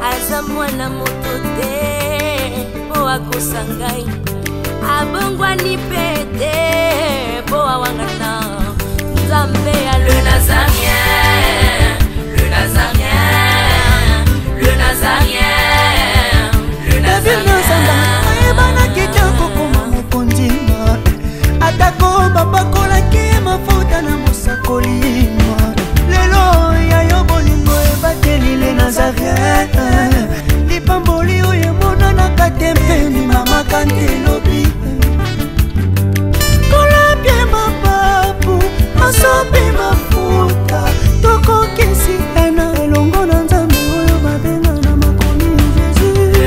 Aza mwana moto te mpo akosa ngai, abongwani mpe te mpo awangana Nzambe ya le Nazarien, le Nazarien, le Nazarien, le Nazarien. Ayebanaki te kokoma mokonzi, atako bapakolaki ye mafuta na mosakoli. Lelo ya yo bolingo ebateli le Nazarien, lipamboli oyo emonanaka te mpe ndimamaka nte lobi. Kolapie mapapu masopi mafuta, tokokisi ena elongo na Nzambe oyo babenga na makomi Jésus.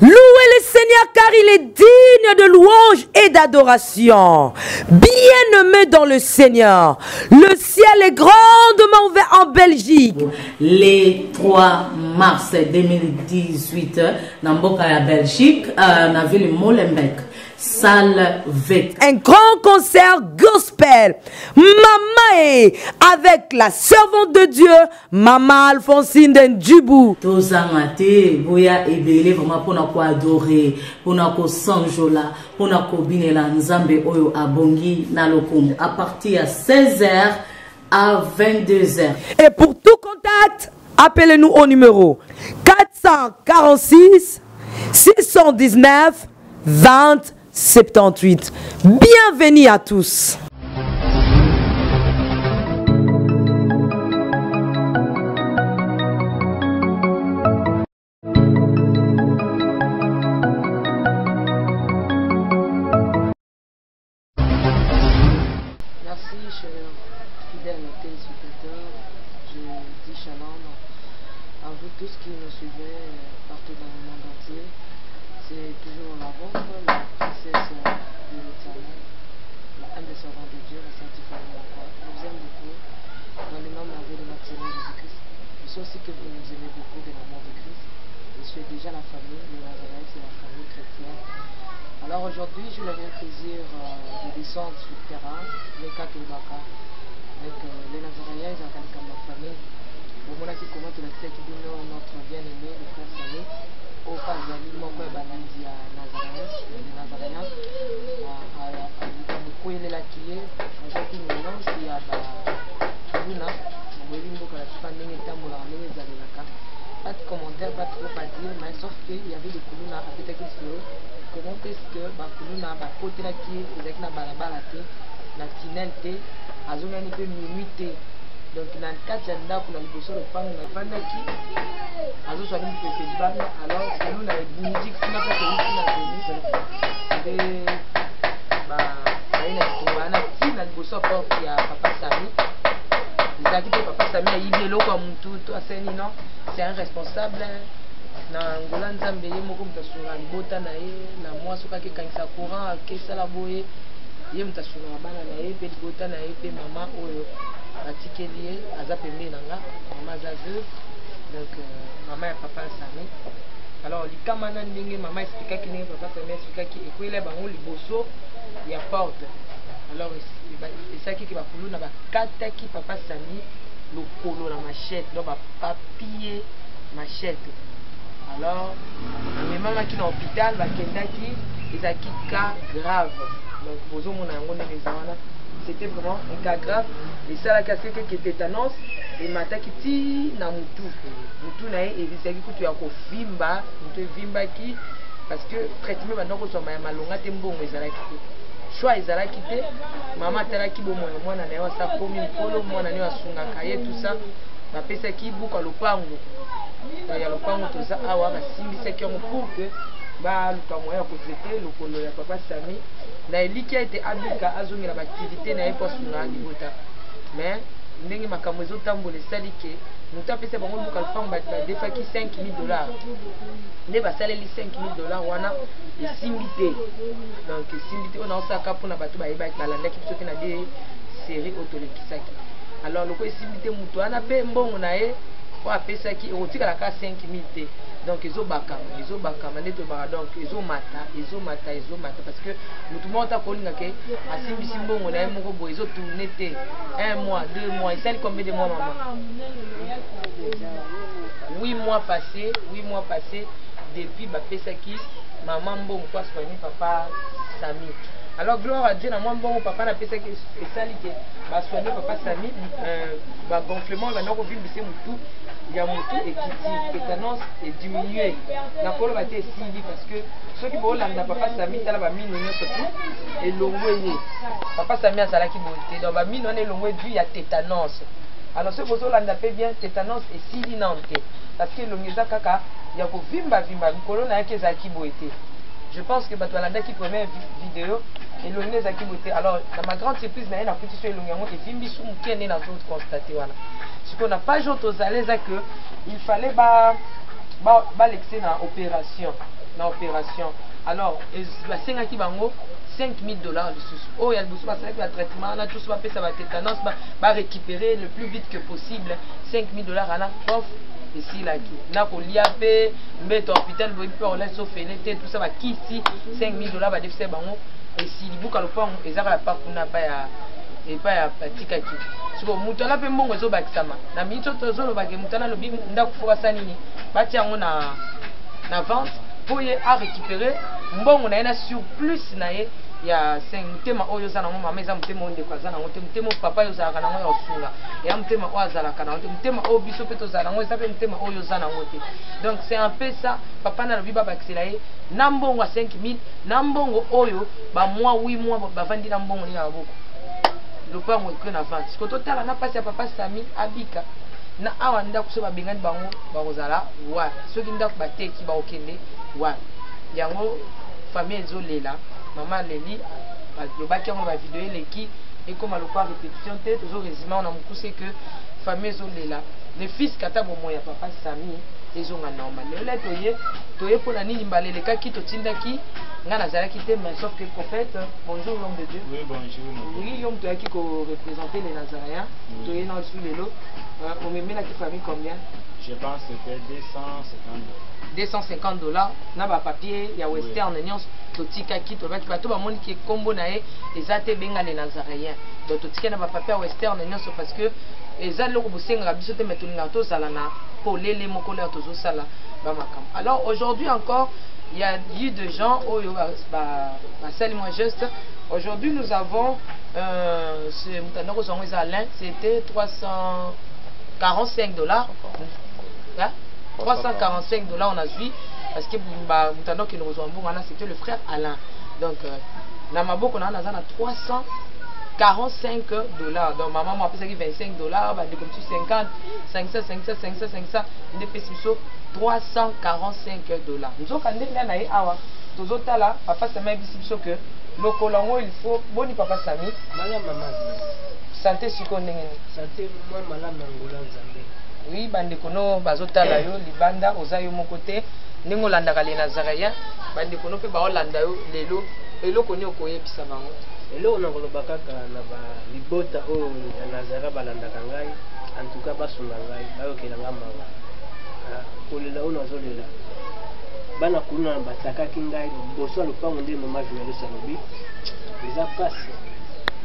Louez le Seigneur car il est digne de louange et d'adoration. Bien-aimé dans le Seigneur, le ciel est grandement ouvert en Belgique. Le 3 mars 2018, na mboka ya Belgique, na ville Molenbeek, salle V. Un grand concert gospel, Mama et avec la servante de Dieu, Mama Alphonsine Ndjibou. Tozanga te, boya ebele vraiment pona ko adorer, pona ko sanjola, pona ko binela Nzambe oyo abongi na lokumu. À partir ya 16h à 22h. Et pour tout contact, appelez-nous au numéro 446 619 20 78. Bienvenue à tous. Merci, chers fidèles téléspectateurs. Je dis shalom à vous tous qui nous suivez partout dans le monde entier. C'est toujours la vôtre, la princesse de l'Éternel, la humble servante de Dieu, la sainte Fanny Lacroix. Je vous aime beaucoup dans le nom merveilleux de notre Seigneur Jésus-Christ. Je sais aussi que vous nous aimez beaucoup de l'amour de Christ. Je suis déjà la famille, le Nazareth, c'est la famille chrétienne. Alors aujourd'hui, j'ai le grand plaisir de descendre sur le terrain, les Katolbaka, avec les Nazaréens, ils ont comme ma famille. Bomonaki comment tolakisaki bino notre bien-aimé, le frère Sami, oyo mpe azali moko ya balandi ya Nazaréen, les Nazaréens. Likambo ekwelelaki ye, azwaki menace ya bakuluna. Boyebi mboka na biso ndenge etambolaka, ndenge ezalelaka. Pas de commentaire, pas trop à dire, mais sauf que il y avait des kuluna. Abetaki lisolo comment est-ce que bakuluna bakotelaki ye, ezalaki na balabala te, na tunnel te, azongani mpe minuit te, donc na kati ya ndako, na liboso lopango nafandaki, azozwa ni mopepe libanda. Alors kuluna ebundi kuna mpe euti na veni nde baye na bitumba wana ti na liboso ya porte ya papa Sami. Ezalaki mpe papa Sami ayibi eloko ya mutu to asali, non, c'est un responsable na Ngola. Nzambe ye moko moto asungaka libota na ye na mwa soki akekangisa courant, akesala boye, ye moto asungaka bana na ye mpe libota na ye. Mpe mama oyo batikeli ye aza pembeni na nga, mama aza veuve, donc mama ya papa Sami. Alors likama na ndenge mama expliquaki, ndenge papa Sami expliquaki, ekweli bango liboso ya porte. Alors esalaki ke bakuluna bakataki papa Sami lokolo na machette, donc bapapie machette. Alors amemamaki na hôpital, bakendaki, ezalaki cas grave. Donc bozomona yango ndenge eza wana, c'était vraiment un cas grave. Esalaki aseke ke tétanos emataki ti na mutu, mutu na ye ezalaki kutu ya kofimba, mutu evimbaki, parce que traitement banda kozwama ya malonga te, mbongo ezalaki te, choix ezalaki te. Mama atalaki bomoi ya mwana na ye asa komi mokolo, mwana na ye asungaka ye, tout ça. Bapesaki buku ya lopango, ya lopango toza awa, basimbisaki yango pour que baluka moyen ya kotraiter lokolo ya papa Sami na elikya ete abika, azongela baactivité na ye mpo asunga libota. Mais ndenge makambo ezotambola, esali ke moto apesa bango buka lopango, badefaki 5000 $, nde basaleli 5000 $ wana, esimbi te. Donc esimbi te. Oyo naosalaka mpona bato bayebaki, balandaki biso te na de série oyo tolekisaki. Alors loko esimbi te, moto wana mpe mbongo na ye Oyo apesaki ekotikala kaka 5000 te. Donc ezobakama, ezobakama nde tolobaka, donc ezomata, ezomata, ezomata, parce que motu moko ta kolinga ke asimbisi mbongo na ye moko boye ezotourne te. Un mois, 2 mois, esali combien de mois, mama? 8 mois passé, 8 mois passé depuis bapesaki mama mbongo po asoigner papa Sami. Alors gloire à Dieu, na mwa mbongo papa napesaki esali ke basoigner papa Sami. Bagonflement banda kovimbisa motu ya motu ekiti, tétanos ediminue. Nakoloba te esili, parce que soki boolanda papa Sami, tala bamino nyonso tu elongwe. Ye papa Sami azalaki boye te. Donc bamino wana elongwe dû ya tétanos. Alors soki bozolanda mpe bien, tétanos esili nano te, parce que elongi eza kaka ya kovimbavimba. Mikolo nayaki ezalaki boye te. Je pense que bato balandaki première vidéo, elongi ezalaki boye te. Alors na ma grande surprise na ye, nakuti so elongi yango evimbi su moke nde nazo constate wana. Sikoyo na page oyo tozali, eza que il fallait balekise na opération, na opération. Alors basengaki bango 5000 $ lisusu. Oyo ya liboso basalaki batraitement wana tous, bapesa batétanos, barécupérer le plus vite que possible. 5000 $ wana prof esilaki na kolia mpe mbeto hôpital boyebi mpe olasi ofele te, tout ça, bakisi. 5000 $ badefisa bango esili. Buka lopango eza kaka pa kuna pa ya epai ya batikaki. Siko moto wana mpe mbongo ezobakisama na miniti oyo tozolobake. Moto wana alobi ndako fo basala nini? Batia yango na vente mpo ye arécupérer mbongo na ye na surplus na ye ya 5. Motema oyo oza nango, mama, eza motema oyo ndeko aza nango te. Motema oyo papa oyo ozalaka nango ya kosunga eya motema oyo azalaka nango te. Motema oyo biso mpe tozala nango eza mpe motema oyo oza nango te. Donc c'est un peu ça. Papa nalobi babakisela ye na mbongo ya 5000, na mbongo oyo bamwa 8 mois bavandi na mbongo nini na maboko. Lopango ekwe na vente. Siko totala na mpasi ya papa Sami abika na awa. Ndako so babengani bango, bakozala wapi? Soki ndako bateki, bakokende wapi? Yango famille ezolela, mama aleli. Balobaki yango na bavideo eleki, ekóma lokwa répétition te. Tozo résumé na mokuse que famille ezolela, ne fût-ce que ata bomoi ya papa Sami ezonga normal. Lelo toye mpona nini? Mbala elekaki totindaki, nga nazalaki te, mais sauf que prophète, bonjour, l'homme de Dieu. Oui, bonjour. Oui, yo moto oyaki koreprésente les Nazaréens. Toye na lisu lelo. Omemelaki famille combien? Je pense que c'était 250. 250 $ na bapapier ya Western nyonso totikaki. Tolobaki bato bamoniki nkombo na ye eza te, ebenga les Nazaréens. Donc totikaki na bapapier ya Western nyonso, parce que eza eloko bosengaka biso te, mais tolingaka tozala na polele moko lero tozosala bamakambo. Alors aujourd'hui encore, il y a eu de gens oyo basali mwa geste. Aujourd'hui nous avons ce moto andako kozwango eza Alain, c'était 345 $, hein? 345 $. On a zwi parce que moto anda okende kozwa mbongo wana, c'était le frère Alain. Donc na maboko na wana naza na 345 $. Donc mama mo apesaki 25 $, bandeko mosusu 50, 500, 500, 500, 500, nde epesi biso 345 $. Nzoka nde ngai na ye awa tozotala papa Sami ayebisi biso ke lokolo yango il faut boni. Papa Sami? Malamu, mama. Santé sikoyo ndenge nini? Santé mwa malamu na ngolo ya Nzambe. Oui, bandeko no bazotala yo libanda, oza yo moko te. Ndenge olandaka le Nazaréen, bandeko no mpe baolanda yo lelo. Eloko nini okoyebisa bango? Eloko na koloba kaka na balibota oyo ya Nazara balandaka ngai, en tout cas basunga ngai, bayokela ngai mawa. Ah, kolela oyo nazolela, bana kuluna batakaki ngai liboso ya lopango. Nde mama journaliste alobi eza mpasi,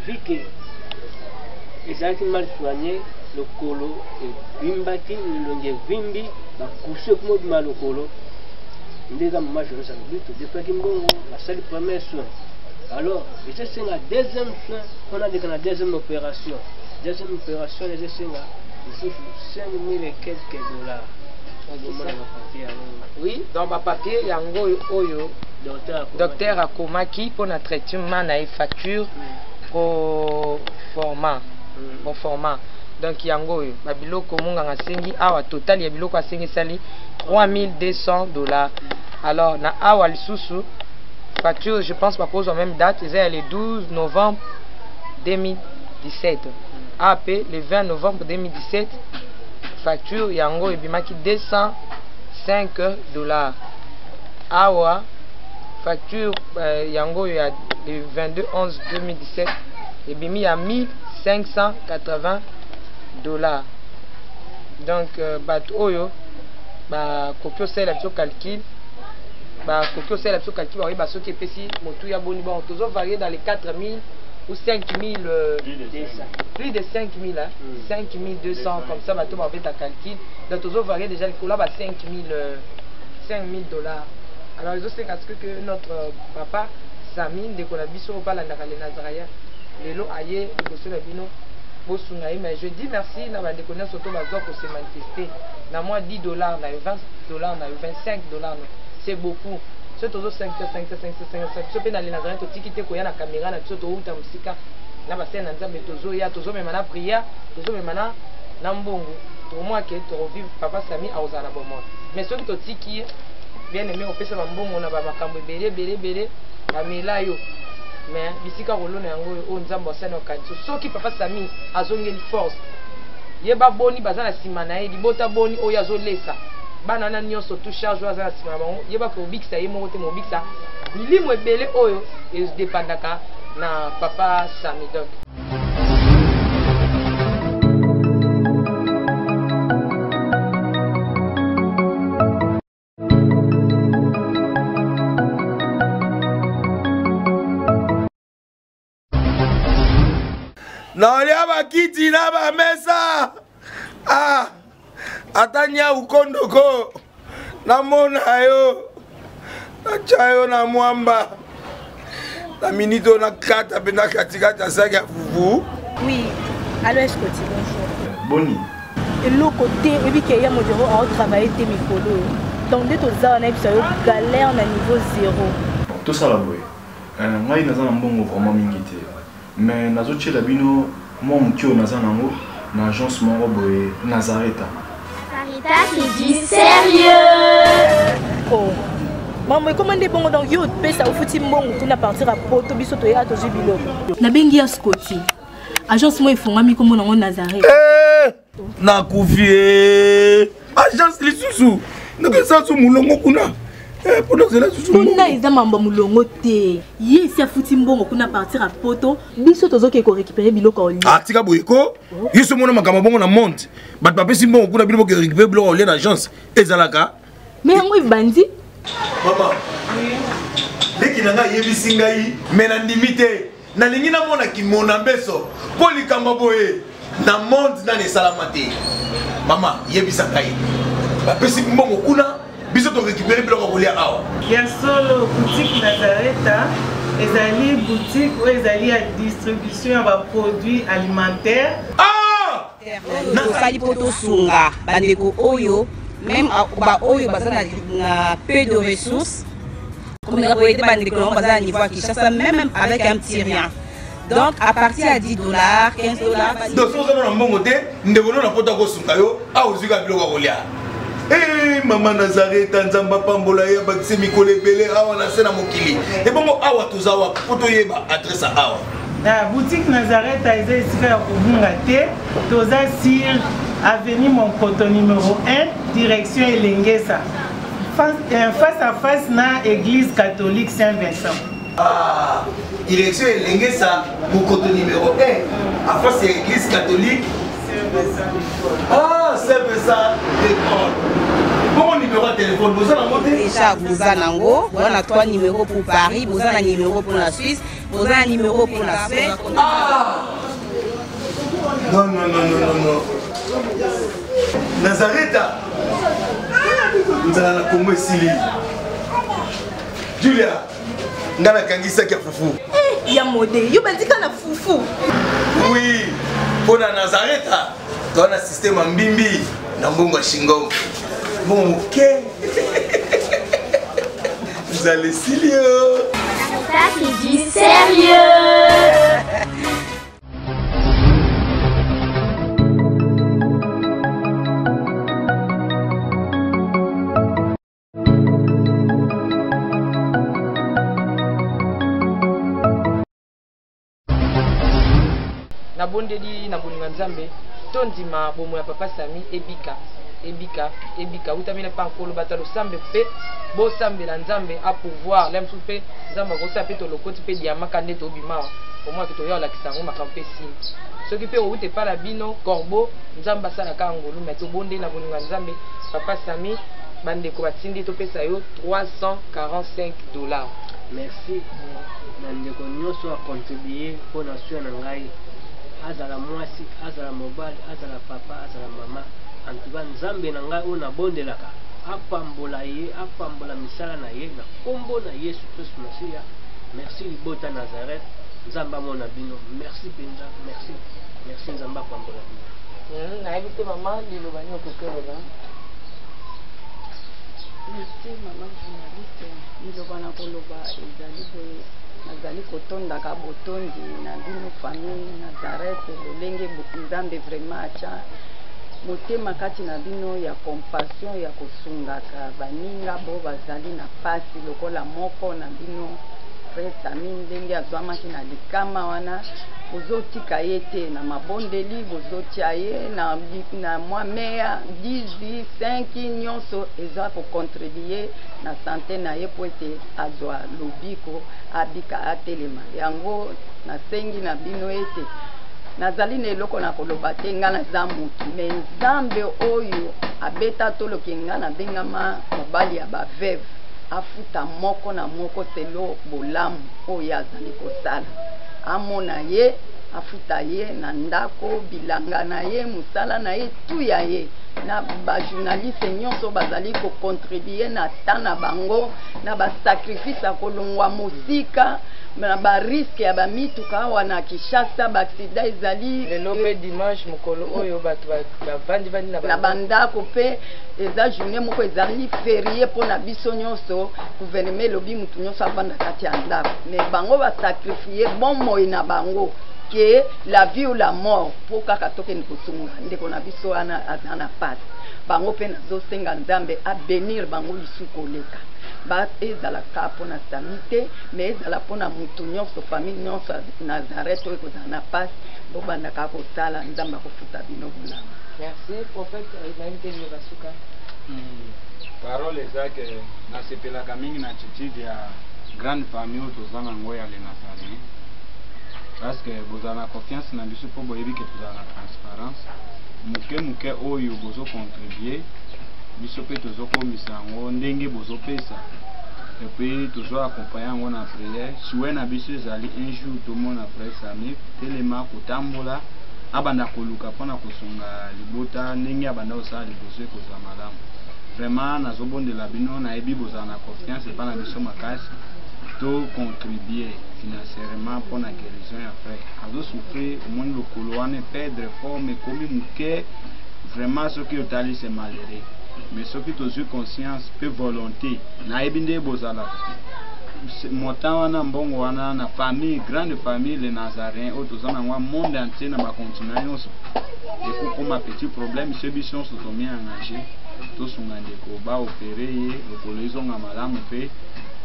vu que ezalaki mal soigné. Lokolo evimbaki, elongi evimbi, bakusu ekoma obima lokolo. Nde eza mama journaliste alobi todefaki mbongo, basali premier soin. Alors ezosenga deuxième soin mpona aleka na deuxième opération. Deuxième opération ezosenga lisusu 5000 et quelques dollars. Omona bapapier yango. Oui, donc bapapier yango oyo, oyo docteur akomaki. Docteur akomaki mpona traitement na ye, facture pro forma pro forma. Donc yango oyo babiloko monganga asengi awa, total ya biloko asengi esali 3200 $. Alors na awa lisusu facture, je pense bakozwa même date, eza ya le 12 novembre 2017 ap le 20 novembre 2017. Facture yango ebimaki 205 $. Awa facture yango oyo ya le 22 11 2017 ebimi ya 1580 $. Donc euh, bato oyo bakoki osalela biso calcul, bakoki osalela biso calcul, bakoyeba soki epesi motuya boni. Bon, tozo varier dans les 4000 ou 5000, euh, plus de 5000, hein, 5200 comme ça. Bato babeta calcul, donc tozo varier déjà likolo ya ba 5000, euh, 5000 $. Alors ezosenga ce que notre euh, papa Sami, ndeko na biso oyo balandaka le Nazaréen, lelo aye liboso na bino, bosunga ye. Mais je dis merci na bandeko nyonso to bazwa kose manifester na mwa 10 $ na yo, 20 $ na yo, 25 $ na yo, c'est beaucoup. So tozo 5 5 5 5 biso mpe na le Nazaréen totiki te koya na caméra na biso, touta mosika na basene na Nzambe, tozoya, tozomema na prière, tozomema na mbongo. Tokomona ke tokovivre, papa Sami akozala na bomoi. Mais soki totiki ye, bien aimé, opesa bambongo na bamakambo ebele ebele ebele, bamela yo, mais bisika kolona yango oyo, oyo Nzambe asali okanisi. Soki papa Sami azongeli force, yeba boni baza na nsima na ye, libota boni oyo azolesa bana wana nyonso, tout charge oyo aza na nsima na bango. Yeba kobikisa ye moko te, mobikisa milimo ebele oyo edépendaka na papa Sami. Donc Naolia bakiti na bamesa, ah, ata nyau kondoko namona yo, natya yo na mwamba na minute oyo, nakata mpe na katikati ya saki ya fufu. Oui, allo Escoti, bonjour. Boni? Eloko te, oyebi ke ya modero aotravaille te mikolo oyo. Donc nde toza wana, yebisa yo, galère na niveau zéro. Bon, tosala boye. Ngai naza na mbongo vraiment mingi te, mais nazotiela bino mwa moke oyo naza nango na agence moko boye, Nazareta. Sarita, c'est du sérieux. Oh. Mambo ekoma nde bongo. Donc yo opesa, ofuti mbongo kuna partir ya poto, biso toya tozwi biloko. Nabengi ya Scoti, agence moko efungwami, kombo nango Nazareth. Eh, nakufi e, agence lisusu nakesa su molongo kuna. Eh, mpo nazela susu. Kuna eza mambo ya molongo te. Ye esi afuti mbongo kuna partir ya poto, biso tozoke korécupérer biloko ya olia. Ah, tika boye ko, yo so mona makambo bongo na monde, bato bapesi mbongo kuna, bino boke récupérer biloko ya olia na agence, ezalaka? Mais yango ebandi. Mama leki na ngai ayebisi ngai, me nandimi te, nalingi namona kimona mbeso mpo likambo boye na monde nani esalama te. Mama, yebisa ngai, bapesi mbongo kuna, biso torécupérer biloko ya kolia awa? Ya solo, boutique Nazareta ezali boutique oyo ezali ya distribution ya baproduit alimentaire. Tosali mpo tosunga bandeko oyo, même baoyo baza na peu de ressources, komeka koaider bandeko nango baza na niveau ya Kinshasa, même avec un petit rien. Donc à partir ya 10 $, 15 $. Donc soki oza na mbongo te, ndeko no na poto akosunga yo awa, ozwi kaka biloko ya kolia. Eh, mama Nazareta, Nzambe apambola ye, abakisi mikolo ebele awa na se na mokili. Ebongo awa toza wapi, mpo toyeba adresse ya awa? Na boutique Nazareta eza esika ya kobunga te. Toza sur avenue Monkoto numéro 1, direction Elengesa, face à face na église catholique Saint-Vincent. Ah, direction Elengesa, Mokoto numéro 1, à face ya église catholique. Ah, Saint-Vincent de Paul. Bongo numéro ya téléphone boza nango te? Déjà boza nango, boza na trois numéros pour Paris, boza na numéro pour la Suisse, boza na numéro pour la Suède. Ah non, non, non, non, non, non, Nazareta, nzala na Kongo esili. Julia, nga nakangisaki ya fufu. Eh, ya mode, yo bandika na fufu. Oui, mpo na Nazareta toza na système ya mbimbi na mbongo ya shingom, mbongo moke, nzala esili yo. Ça, c'est du sérieux. Nabondeli na bolingo ya Nzambe, tondima bomoi ya papa Sami ebika, ebika, ebika. Utamina mpa Nkolo, bato ya losambe mpe bosambela Nzambe apouvoir la mosusu, mpe Nzambe akosala mpe tolokoti mpe diamaka nde tobima awa, omwaki toya olakisa yango makambo mpe esili. Soki mpe owuta epai na bino corbeau, Nzambe asala kaka ngolu, mais tobondeli na bolingo ya Nzambe. Papa Samy, bandeko batindi topesa yo 345 dollars. Merci na ndeko nioso a contribuer mpo na soin na ngai, azala mwasi, azala mobali, azala papa, azala mama, en tout cas Nzambe na ngai oyo nabondelaka apambola ye, apambola misala na ye na kombo na Yesu Kristu Masiya. Merci libota Nazareth, Nzambe amona bino, merci penza, merci, merci Nzambe apambola bino. Nayebi te mama liloba nini okoki oloba. Merci maman journaliste, liloba na koloba ezali boye, nazali kotondaka botondi na bino famille Nazareth lolenge Nzambe vraiment atya motema kati na bino ya compassion ya kosungaka baninga bo bazali na pasi lokola moko na bino frère Samy ndenge azwamaki na likama wana, bozotika ye te na mabondeli, bozotia ye na, na mwa meya 10 5 nyonso eza ko contribuer na sante na ye mpo ete azwa lobiko, abika, atelema. Yango nasengi na bino ete nazali na eloko na koloba te, nga naza mutu, mais Nzambe oyo abeta tolo ke nga nabengama mobali ya ba veuve, afuta moko na moko selo bolamu oyo ye azali kosala. Amona ye, afuta ye na ndako, bilanga na ye, mosala na ye, tout ya ye. Na ba journaliste nyonso bazali ko contribuer na temps na bango, na ba sacrifice ya kolongwa mosika, na ba risque ya ba mituka awa na Kinshasa, ba accident ezali. Lelo pe dimanche mokolo oyo bato bavandi vandi na na bandako pe eza journée moko ezali ferie mpo na biso nyonso. Gouvernement elobi mutu nyonso avanda kati ya ndako, mais bango ba sacrifier bomoi na bango ke la vie ou la mort mpo kaka tokende kosunga ndeko na biso wana aza na pasi. Bango pe nazosenga Nzambe a benir bango lisusu koleka. Ba ezala kaka mpo na Samy te, mais ezala mpo na mutu nyonso, famille nyonso ya Nazareth oyo ekozala na pasi, bobanda kaka kosala, Nzambe akofuta bino bolamu. Merci prophète, nayebi te liloba suka. Parole eza ke nasepelaka mingi na attitude ya grande famille oyo toza na yango ya les Nazaréens, parce que bozala na confiance na biso mpo boyebi ke tozala na transparence. Moke moke oyo bozo contribuer, biso mpe tozokomisa yango ndenge bozopesa, et puis tozo accompagner yango na prière. Souhait na biso ezali un jour tomona frère Samy telema kotambola, abanda koluka mpona kosunga libota ndenge abanda kosala liboso, ekozala malamu. Vraiment nazobondela bino, nayebi bozala na confiance epa na biso makasi, to contribuer financièrement mpona guérison ya frère. Azo souffrir, omoni lokolo wana eperdre forme, ekomi moke vraiment, soki otali c'est malheureux. Mais soki tozwi conscience pe volonté, nayebi nde bozalaka montant wana, mbongo wana na famille, grande famille les Nazaréens oyo toza na yango monde entier na ba continent nyonso, ekokoma petit problème soki biso nyonso tomi engage tosunga ndeko ba opere ye lokolo ezonga malamu, mpe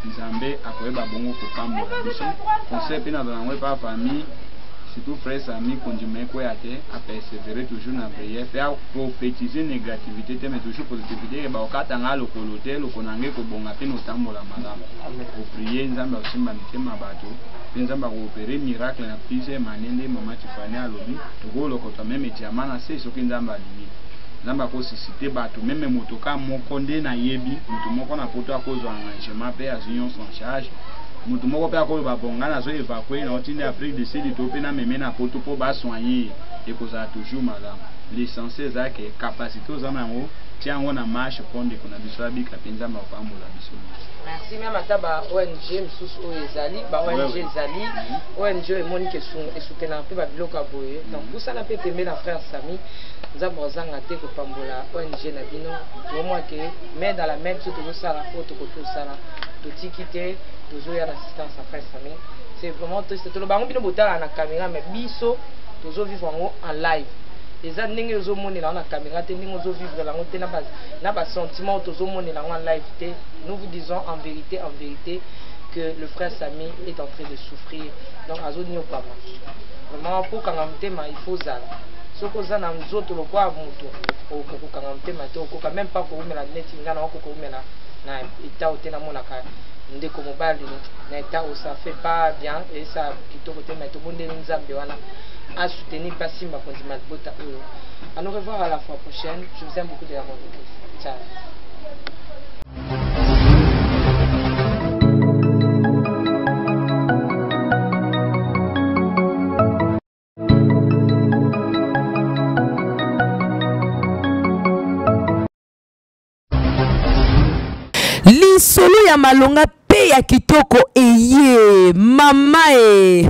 Nzambe akoyeba bongo kopambola biso. Conseil mpe nazala yango epa famille, surtout frère Samy, kondima ekweya te, apersévérer toujours na prière mpe aprophétiser négativité te, mais toujours positivité, ke bakokata nga lokolo te, lokolo na ngai ekobonga mpe notambola malamu. Koprier Nzambe akosimba mitema bato, mpe Nzambe akoopere miracle na plusieurs manières. Nde mama Tifani alobi tokolokota meme diamant na se soki Nzambe alingi. Nzambe akosuscite bato, meme motoka moko nde nayebi moto moko na poto akozwa engagement mpe azwi nyonso en charge. Moto moko mpe akoloba bon, ngai nazo évacue na otindi Afrique du Sud to mpe nameme na poto mpo basoigne ye, ekozala toujours malamu. L'essentiel eza ke capacité oza na yango, tia yango na marche mpo ndeko na biso abika, mpe Nzambe akopambola biso nyonso. Merci. Meme ata ba ONG mosusu oyo ezali, ba ONG ezali, ONG oyo emoni ke esoutenaka mpe babiloko ya boye, donc pusana mpe pembe na frère Samy, Nzambe azanga te kopambola ONG na bino. Toomwa ke main dans la main biso tozosala oyo tokoki kosala, totiki te, tozoya na assistance ya frère Samy. C'est vraiment triste, toloba yango bino botala na caméra, mais biso tozovivre yango en live. Eza ndenge ozomonela yango na caméra te, ndenge ozovivre yango te na ba sentiment oyo tozomonela yango en live te. Nous vous disons en vérité, en vérité que le frère Samy est en train de souffrir, donc azoniokwama vraiment. Po kanga motema, il faut zala, soki oza na nzoto lokola moto okokanga motema te, okoka même pas koumela neti nga na okoka koumela na état oyo te. Namonaka ndeko mobali na état oyo, ça fait pas bien, esa kitoko te, mais tobondeli Nzambe wana. asoutenir mpe asimba kondima libota oyo. À nous revoir à la fois prochaine. Je vous aime beaucoup de l'amour de Christ. Ciao. Lisolo ya malonga mpe ya kitoko eye mama e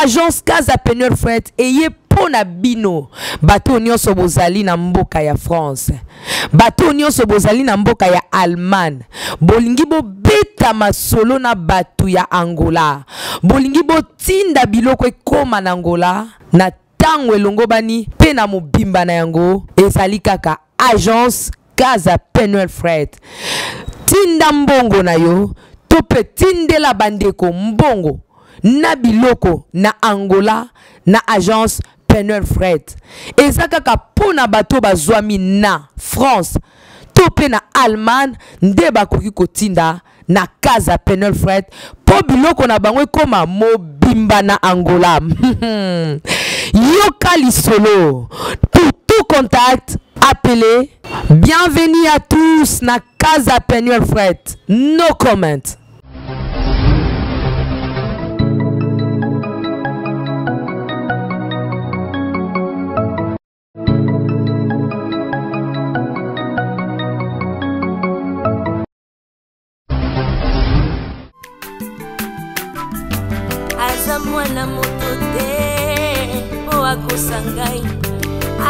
agence Casa Penuel Fret eye mpo na bino bato oyo nyonso bozali na mboka ya France, bato oyo nyonso bozali na mboka ya Allemagne, bolingi bobeta masolo na bato ya Angola, bolingi botinda biloko ekoma na Angola na ntango elongobani mpe na mobimba na yango, ezali kaka agence Casa Penuel Fret. Tinda mbongo na yo to mpe tindela bandeko mbongo na biloko na Angola na agence Penuel Fret. Eza kaka mpo na bato bazwami na France to mpe na Allemagne nde bakoki kotinda na Casa Penuel Fret mpo biloko na bango ekoma mobimba na Angola. Yoka lisolo. Pour tout contact, appelez. Bienvenue à tous na Casa Penuel Fret. No comment. Aza mwana moto te mpo akosa ngai,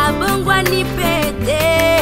abongwani mpe te.